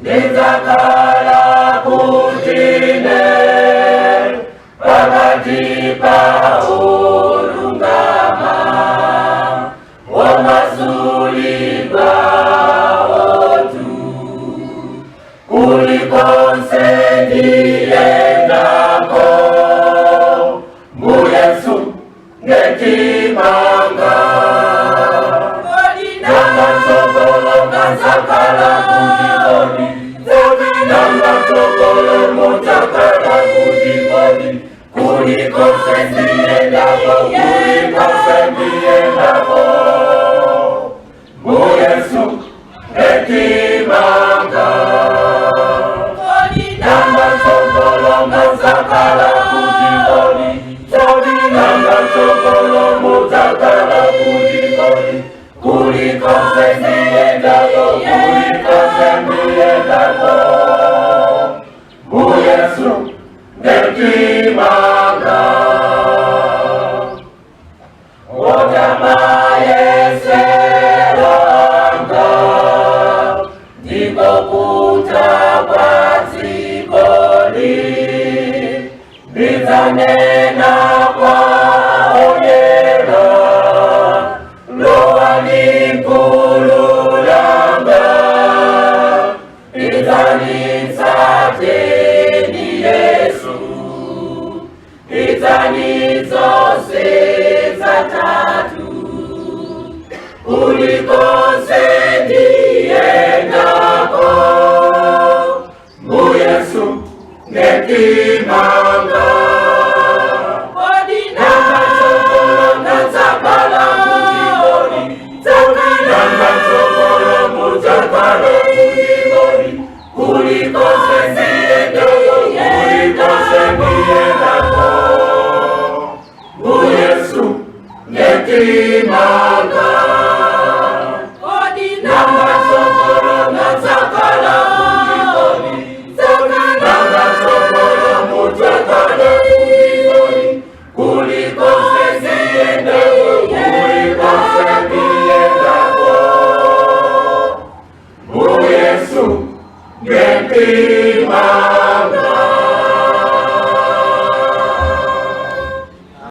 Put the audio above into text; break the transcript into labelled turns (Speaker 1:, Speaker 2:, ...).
Speaker 1: Ndidzakhala kutine pakati pa olungama omasulidwa otu kulikonse ndiyendako Mbuye sunge mtima wanga. Nanga mtsogolo mudzakhala kuti kodi? Nanga mtsogolo mudzakhala kuti kodi? Kulikonse ndiyendako, kulikonse ndiyendako, Mbuye sunge mtima wanga. Nanga mtsogolo mudzakhala kuti kodi? Nanga mtsogolo mudzakhala kuti kodi? Kulikonse ndiyendako, kulikonse ndiyendako, Mbuye sunge mtima wanga. Otama yesero anga ndiko kutha kwa dzikoli, ndidzanena kwa oyera, lowani m'gulu langa, idzani tsateni Yesu, idzani zonse zatatu, kulikonse ndiyendako, Mbuye sunge mtima wanga. Nanga mtsogolo mudzakhala kuti kodi? Nanga mtsogolo mudzakhala kuti kodi? Kulikonse ndiyendako, kulikonse ndiyendako, Mbuye sunge mtima wanga. Nanga mtsogolo mudzakhala kuti kodi? Nanga mtsogolo mudzakhala kuti kodi? Kulikonse ndiyendako, kulikonse ndiyendako, Mbuye sunge mtima.